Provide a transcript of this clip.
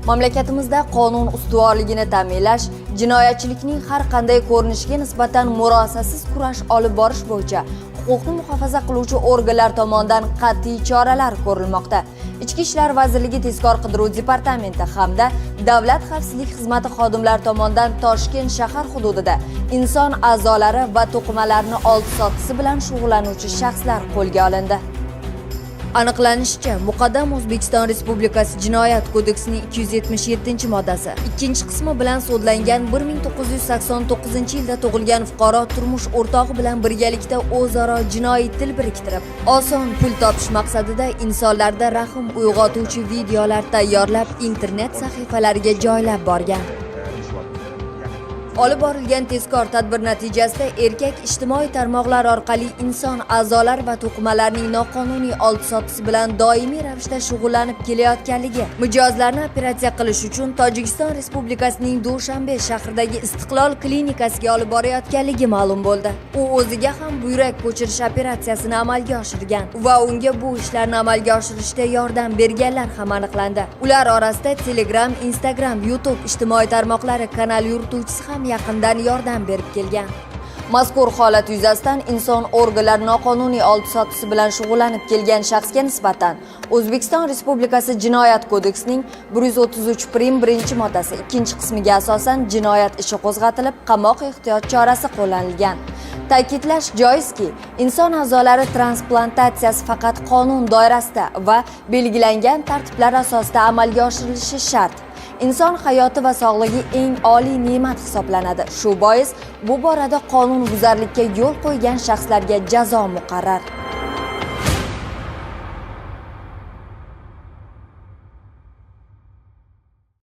Mamlakatimizda qonun ustuvorligini ta'minlash, jinoyatchilikning har qanday ko'rinishiga nisbatan murosasiz kurash olib borish bo'yicha huquqni muhofaza qiluvchi organlar tomonidan qat'iy choralar ko'rilmoqda. Ichki ishlar vazirligi tezkor qidiruv departamenti hamda Davlat xavfsizlik xizmati xodimlari tomonidan Toshkent shahar hududida inson a'zolari va to'qimalarini oldi-sotdisi bilan shug'ullanuvchi shaxslar qo'lga olindi. Aniqlanishicha, muqaddam O'zbekiston Respublikasi Jinoyat kodeksining 277-moddasi 2-qismi bilan sudlangan 1989-yilda tug'ilgan fuqaro turmush o'rtog'i bilan birgalikda o'zaro jinoiy til biriktirib, oson pul topish maqsadida insonlarda rahm uyg'otuvchi videolar tayyorlab, internet sahifalariga joylab borgan. Olib borilgan tezkor tadbir natijasida erkak ijtimoiy tarmoqlar orqali inson a'zolari va to'qimalarining noqonuniy oldi-sotdisi bilan doimiy ravishda shug'ullanib kelayotganligi, mijozlarni operatsiya qilish uchun Tojikiston Respublikasining Dushanbe shahridagi Istiqlol klinikasiga olib borayotganligi ma'lum bo'ldi. U o'ziga ham buyrak ko'chirish operatsiyasini amalga oshirgan va unga bu ishlarni amalga oshirishda yordam berganlar ham aniqlandi. Ular orasida Telegram, Instagram, YouTube ijtimoiy tarmoqlari kanal yurituvchisi ham yaqindan yordam berib kelgan. Mazkur holat yuzasidan inson organlari noqonuniy oldi-sotdisi bilan shug'ullanib kelgan shaxsga nisbatan O'zbekiston Respublikasi Jinoyat kodeksining 133 prim 1-moddasi 2-qismiga asosan jinoyat ishi qo'zg'atilib, qamoq ehtiyot chorasi qo'llanilgan. Ta'kidlash joizki, inson a'zolari transplantatsiyasi faqat qonun doirasida va belgilangan tartiblar asosida amalga oshirilishi shart. Inson hayoti va sog'ligi eng oliy ne'mat hisoblanadi. Shu bois bu borada qonunbuzarlikka yo'l qo'ygan shaxslarga jazo muqarrar.